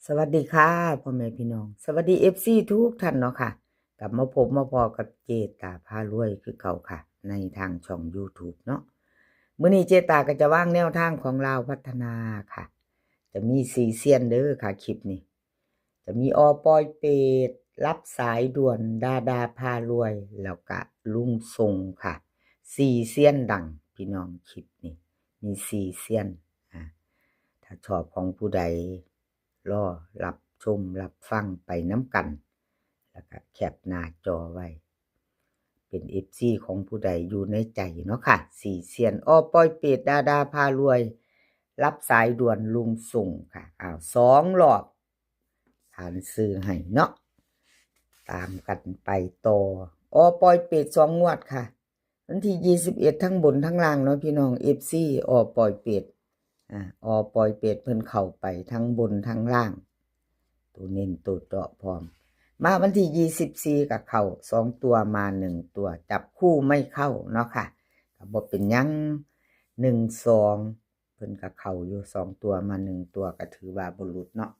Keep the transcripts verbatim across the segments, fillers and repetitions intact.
สวัสดีค่ะพ่อแม่พี่น้อง สวัสดีเอฟซีทุกท่านเนาะค่ะ กลับมาพบมาพ้อกับเจตาพารวยคือเก่าค่ะ ในทางช่องยูทูบเนาะ มื้อนี้เจตาก็จะวางแนวทางของลาวพัฒนาค่ะ จะมีสี่เซียนเด้อค่ะคลิปนี้ จะมีอ.ปอยเปต รับสายด่วน ดาดาพารวย แล้วก็ลุงทรงค่ะ สี่เซียนดังพี่น้องคลิปนี้ มีสี่เซียน อ่า ถ้าชอบของผู้ใด รอรับชมรับฟังไปนำกัน แล้วก็แคปหน้าจอไว้ เป็นเอฟซีของผู้ใดอยู่ในใจเนาะค่ะ สี่เซียน อ.ปอยเปต ดาดาพารวย รับสายด่วนลุงทรงค่ะ อ้าว สองรอบ ขานซื้อให้เนาะ ตามกันไปต่อ อ.ปอยเปต สองงวดค่ะ วันที่ยี่สิบเอ็ด ทั้งบนทั้งล่างเนาะพี่น้องเอฟซี อ.ปอยเปต อ่า อ.ปอยเปต เพิ่นเข้าไปทั้งบนทั้งล่าง ตัวเน้นตัวเจาะพร้อม มาวันที่ยี่สิบสี่ก็เข้าสองตัวมาหนึ่งตัว จับคู่ไม่เข้าเนาะค่ะ ก็บ่เป็นหยัง หนึ่งสอง เพิ่นก็เข้าอยู่สองตัวมาหนึ่งตัว ก็ถือว่าบ่หลุดเนาะ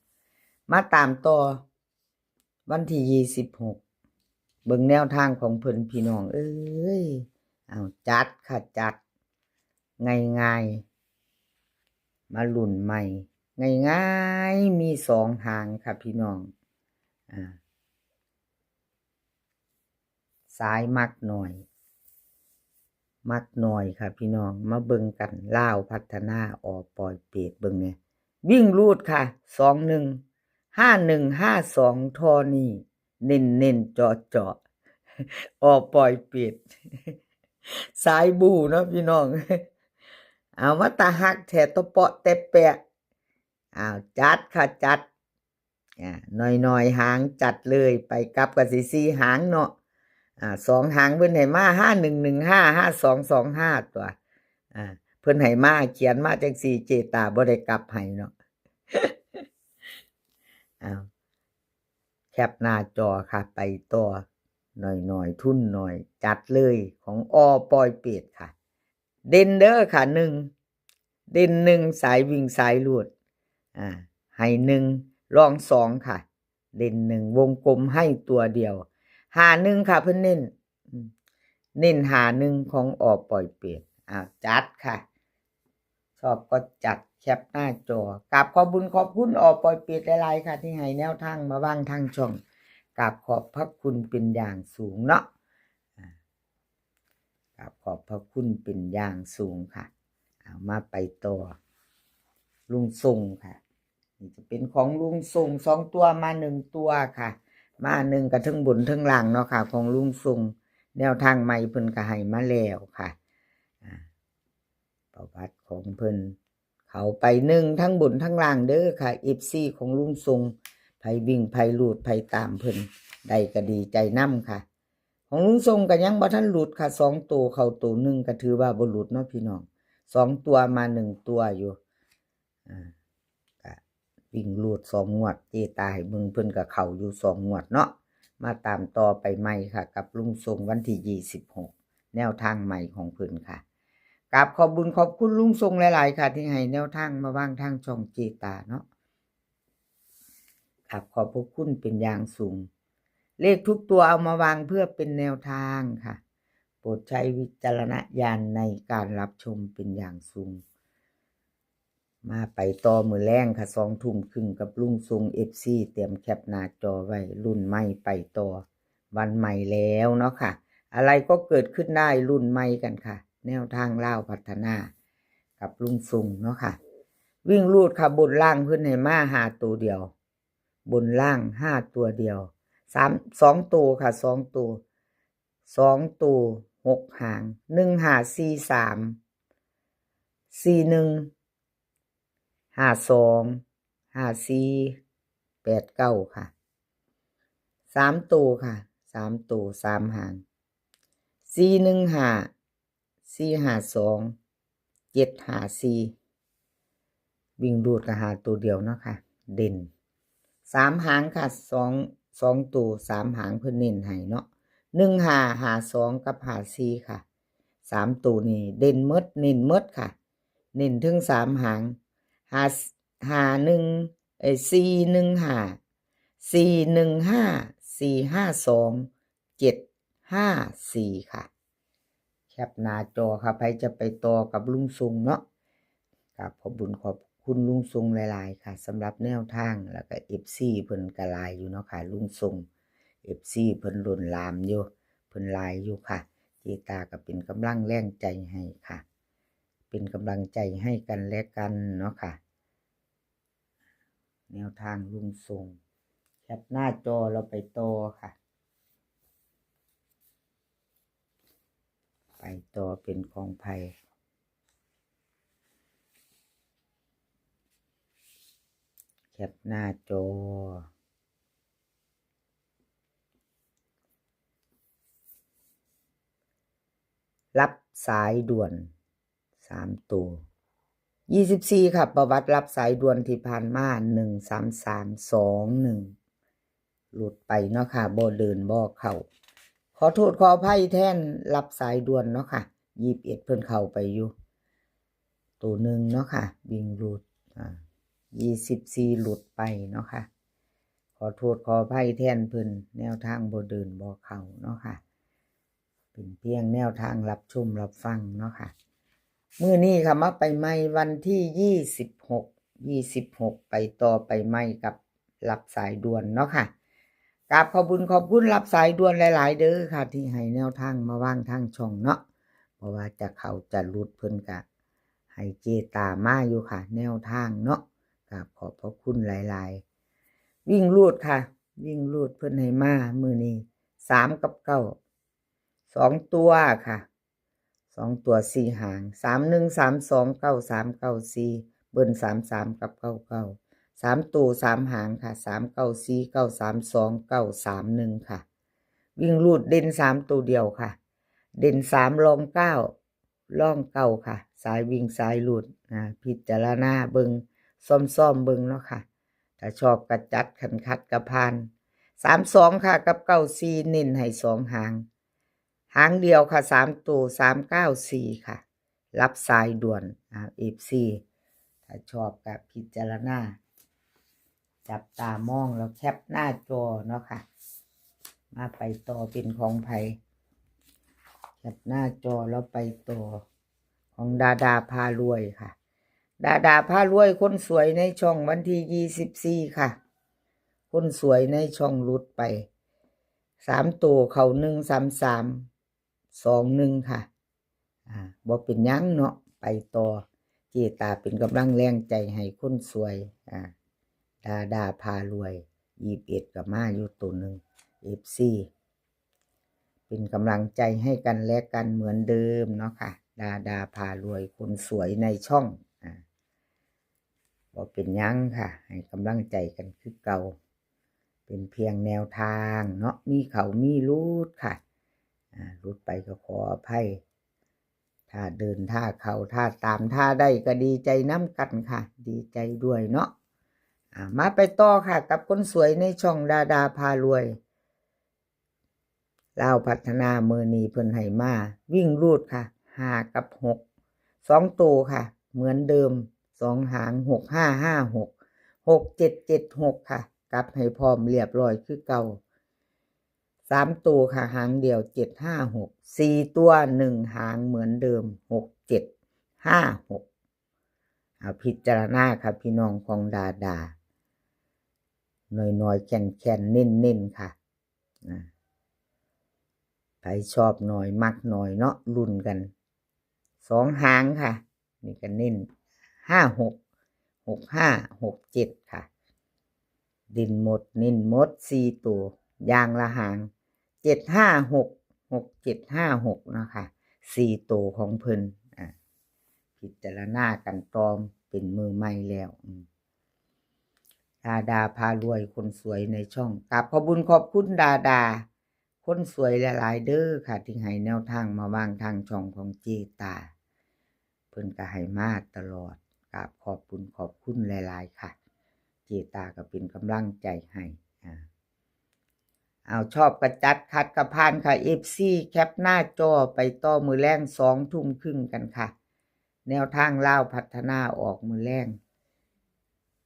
มาตามต่อ วันที่ยี่สิบหก เบิ่งแนวทางของเพิ่นพี่น้องเอ้ย เอาจัดค่ะจัด ง่ายๆ มาลุ้นใหม่ ง่ายๆ มีสองหางค่ะพี่น้อง อ่า สายมักหน่อย มักหน่อยค่ะพี่น้อง มาเบิ่งกัน ลาวพัฒนา อ.ปอยเปต เบิ่งเนี่ย วิ่งรูดค่ะ สองหนึ่ง ห้าหนึ่ง ห้าสอง ทอนี่ เน้นๆ เจาะๆ อ.ปอยเปต สายบูเนาะพี่น้อง เอามาตาหักแท้ ตะเปาะแต่แปะ อ้าว จัดค่ะจัด อ่า น้อยๆ หางจัดเลย ไปกลับก็สิสี่หางเนาะ อ่า สองหางเพิ่นให้มา ห้าหนึ่งหนึ่งห้า ห้าสองสองห้า ตัว อ่า เพิ่นให้มา เขียนมาจังซี่ เจตาบ่ได้กลับให้เนาะ อ้าว แคปหน้าจอค่ะ ไปต่อ น้อยๆ ทุนน้อย จัดเลย ของ อ.ปอยเปต ค่ะ เด่นเด้อค่ะ หนึ่ง เด่นหนึ่ง สายวิ่งสายรูด อ่า ให้หนึ่ง รองสองค่ะ เด่นหนึ่ง วงกลมให้ตัวเดียว ห้าหนึ่งค่ะ เพิ่นเน้น อืม เน้นห้าหนึ่ง ของ อ.ปอยเปต อ่า จัดค่ะ ชอบก็จัด แคปหน้าจอ กราบขอบบุญขอบคุณ อ.ปอยเปต หลายๆ ค่ะ ที่ให้แนวทางมาวางทางช่อง กราบขอบพระคุณเป็นอย่างสูงเนาะ อ่า กราบขอบพระคุณเป็นอย่างสูงค่ะ เอามาไปต่อ ลุงทรงค่ะ นี่จะเป็นของลุงทรง สองตัวมาหนึ่งตัวค่ะ มาหนึ่งก็เทิงบนเทิงล่างเนาะค่ะ ของลุงทรง แนวทางใหม่เพิ่นก็ให้มาแล้วค่ะ อ่า ประวัติของเพิ่น เข้าไปหนึ่งทั้งบนทั้งล่างเด้อค่ะ เอฟซี ของลุงทรง ไผวิ่งไผรูดไผตามเพิ่นได้ก็ดีใจนำค่ะ ของลุงทรงก็ยังบ่ทันหลุดค่ะ สองตัวเข้าตัวหนึ่งก็ถือว่าบ่หลุดเนาะพี่น้อง สองตัวมาหนึ่งตัวอยู่ อ่า ก็วิ่งรูดสองงวด เจตาให้เบิ่งเพิ่นก็เข้าอยู่สองงวดเนาะ มาตามต่อไปใหม่ค่ะ กับลุงทรงวันที่ยี่สิบหก แนวทางใหม่ของเพิ่นค่ะ กราบขอบบุญขอบคุณลุงทรงหลายๆ ค่ะ ที่ให้แนวทางมาวางทางช่องเจตาเนาะ กราบขอบพระคุณเป็นอย่างสูง เลขทุกตัวเอามาวางเพื่อเป็นแนวทางค่ะ โปรดใช้วิจารณญาณในการรับชมเป็นอย่างสูง มาไปต่อมื้อแลงค่ะ สองทุ่มครึ่งกับลุงทรง เอฟซี เตรียมแคปหน้าจอไว้ รุ่นใหม่ไปต่อ วันใหม่แล้วเนาะค่ะ อะไรก็เกิดขึ้นได้ รุ่นใหม่กันค่ะ แนวทางลาวพัฒนา กับลุงทรงเนาะค่ะ วิ่งรูดค่ะ บนล่างเพิ่นให้มาห้าตัวเดียว บนล่างห้าตัวเดียว สาม สองตัวค่ะ สองตัว สองตัว หกหาง หนึ่งห้าสี่สาม สี่หนึ่ง ห้าสอง ห้าสี่ แปดเก้า ค่ะ สามตัวค่ะ สามตัว สามหาง สี่หนึ่งห้า สี่ห้าสอง เจ็ดห้าสี่ วิ่งรูดก็ห้าตัวเดียวเนาะค่ะ เด่น สามหางค่ะ สอง สองตัว สามหางเพิ่นเน้นให้เนาะ หนึ่งห้า ห้าสอง กับ ห้าสี่ ค่ะ สามตัวนี่เด่นหมด เน้นหมดค่ะ เน้นถึงสามหาง ห้า ห้าหนึ่ง เอ้ย สี่หนึ่งห้า สี่หนึ่งห้า สี่ห้าสอง เจ็ดห้าสี่ ค่ะ แคปหน้าจอค่ะ ไผจะไปต่อกับลุงทรงเนาะ ครับ ขอบบุญขอบคุณลุงทรงหลายๆ ค่ะ สำหรับแนวทาง แล้วก็ เอฟซี เพิ่นก็หลายอยู่เนาะค่ะ ลุงทรง เอฟซี เพิ่นล้นหลามอยู่ เพิ่นหลายอยู่ค่ะ เจตาก็เป็นกำลังแรงใจให้ค่ะ เป็นกำลังใจให้กันและกันเนาะค่ะ แนวทางลุงทรง แคปหน้าจอเราไปต่อค่ะ ไปต่อเป็นของไผ แคปหน้าจอ รับสายด่วน สามตัว ยี่สิบสี่ ค่ะ ประวัติรับสายด่วนที่ผ่านมา หนึ่งสามสาม สองหนึ่ง หลุดไปเนาะค่ะ บ่เดินบ่เข้า ขอโทษขออภัยแทนรับสายด่วนเนาะค่ะ ยี่สิบเอ็ด เพิ่นเข้าไปอยู่ ตัวหนึ่งเนาะค่ะ วิ่งหลุด อ่า ยี่สิบสี่ หลุดไปเนาะค่ะ ขอโทษขออภัยแทนเพิ่น แนวทางบ่เดินบ่เข้าเนาะค่ะ เป็นเพียงแนวทางรับชมรับฟังเนาะค่ะ มื้อนี้ค่ะ มาไปใหม่วันที่ ยี่สิบหก ยี่สิบหก ไปต่อไปใหม่กับรับสายด่วนเนาะค่ะ กราบขอบบุญขอบคุณรับสายด่วนหลายๆ เด้อค่ะ ที่ให้แนวทางมาวางทางช่องเนาะ เพราะว่าจะเข้าจะหลุดเพิ่นกะให้เจตามาอยู่ค่ะ แนวทางเนาะ กราบขอบพระคุณหลายๆ วิ่งรูดค่ะ วิ่งรูดเพิ่นให้มามื้อนี้ สามกับเก้า สองตัวค่ะ สองตัวสี่หาง สามหนึ่ง สามสอง เก้าสาม เก้าสี่ เบิ้ล สามสาม กับ เก้าเก้า สามตัวสามหางค่ะ สามเก้าสี่ เก้าสามสอง เก้าสามหนึ่ง ค่ะ วิ่งรูดเด่นสามตัวเดียวค่ะ เด่นสาม รองเก้า รองเก้าค่ะ สายวิ่งสายรูด อ่า พิจารณาเบิ่ง ซ่อมๆเบิ่งเนาะค่ะ ถ้าชอบก็จัด คันขัดก็ผ่าน สามสอง ค่ะ กับ เก้าสี่ เน้นให้สองหาง หางเดียวค่ะ สามตัว สามเก้าสี่ ค่ะ รับสายด่วน อ่า เอฟซี ถ้าชอบก็พิจารณา จับตามองแล้วแคปหน้าจอเนาะค่ะ มาไปต่อเป็นของไผ แคปหน้าจอแล้วไปต่อ ของดาดาพารวยค่ะ ดาดาพารวยคนสวยในช่องวันที่ ยี่สิบสี่ ค่ะ คนสวยในช่องหลุดไป สามตัวเข้า หนึ่งสามสาม สองหนึ่ง ค่ะ อ่า บ่เป็นหยังเนาะ ไปต่อ เจตาเป็นกำลังแรงใจให้คนสวย อ่า ดาดาพารวย ยี่สิบเอ็ด ก็มาอยู่ตัวหนึ่ง เอฟซี เป็นกำลังใจให้กันและกันเหมือนเดิมเนาะค่ะ ดาดาพารวยคนสวยในช่อง อ่า บ่เป็นหยังค่ะ ให้กำลังใจกันคือเก่า เป็นเพียงแนวทางเนาะ มีเข้ามีหลุดค่ะ อ่า หลุดไปก็ขออภัย ถ้าเดิน ถ้าเข้า ถ้าตาม ถ้าได้ก็ดีใจนำกันค่ะ ดีใจด้วยเนาะ อ่า มาไปต่อค่ะ กับคนสวยในช่องดาดาพารวย ลาวพัฒนามื้อนี้เพิ่นให้มา วิ่งรูดค่ะ ห้ากับหก สองตัวค่ะ เหมือนเดิม สองหาง หกห้าห้าหก หกเจ็ดเจ็ดหก ค่ะ กลับให้พร้อมเรียบร้อยคือเก่า สามตัวค่ะ หางเดียว เจ็ดห้าหก สี่ตัว หนึ่งหางเหมือนเดิม หกเจ็ดห้าหก เอาพิจารณาค่ะ พี่น้องของดาดา น้อยๆ แคนๆ เน้นๆ ค่ะ อ่า ไผชอบน้อยมักน้อยเนาะ ลุ้นกัน สองหางค่ะ นี่ก็เน้น ห้าหก หกห้า หกเจ็ด ค่ะ เด่นหมด เน้นหมด สี่ตัว อย่างละหาง เจ็ดห้าหก หกเจ็ดห้าหก นะคะ สี่ตัวของเพิ่น อ่า พิจารณากันต่อ เป็นมือใหม่แล้ว อืม ดาดาพารวยคนสวยในช่อง กราบขอบบุญขอบคุณดาดา คนสวยหลายๆ เด้อค่ะ ที่ให้แนวทางมาวางทางช่องของเจตา เพิ่นก็ให้มาตลอด กราบขอบบุญขอบคุณหลายๆ ค่ะ เจตาก็เป็นกำลังใจให้ อ่า เอาชอบกระจัด ขัดกระพานค่ะ เอฟซี แคปหน้าจอไปต่อมื้อแลง สองทุ่มครึ่งกันค่ะ แนวทางลาวพัฒนาออกมื้อแลง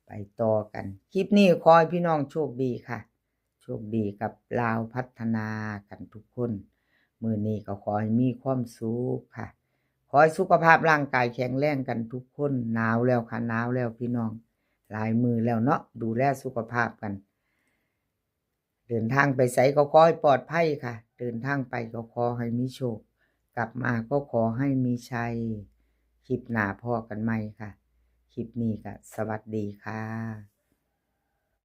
ไปต่อกัน คลิปนี้ขอให้พี่น้องโชคดีค่ะ โชคดีกับลาวพัฒนากันทุกคน มื้อนี้ก็ขอให้มีความสุขค่ะ ขอให้สุขภาพร่างกายแข็งแรงกันทุกคน หนาวแล้วค่ะ หนาวแล้วพี่น้อง หลายมื้อแล้วเนาะ ดูแลสุขภาพกัน เดินทางไปไสก็ขอให้ปลอดภัยค่ะ เดินทางไปก็ขอให้มีโชค กลับมาก็ขอให้มีชัย คลิปหน้าพ้อกันใหม่ค่ะ คลิปนี้ก็สวัสดีค่ะ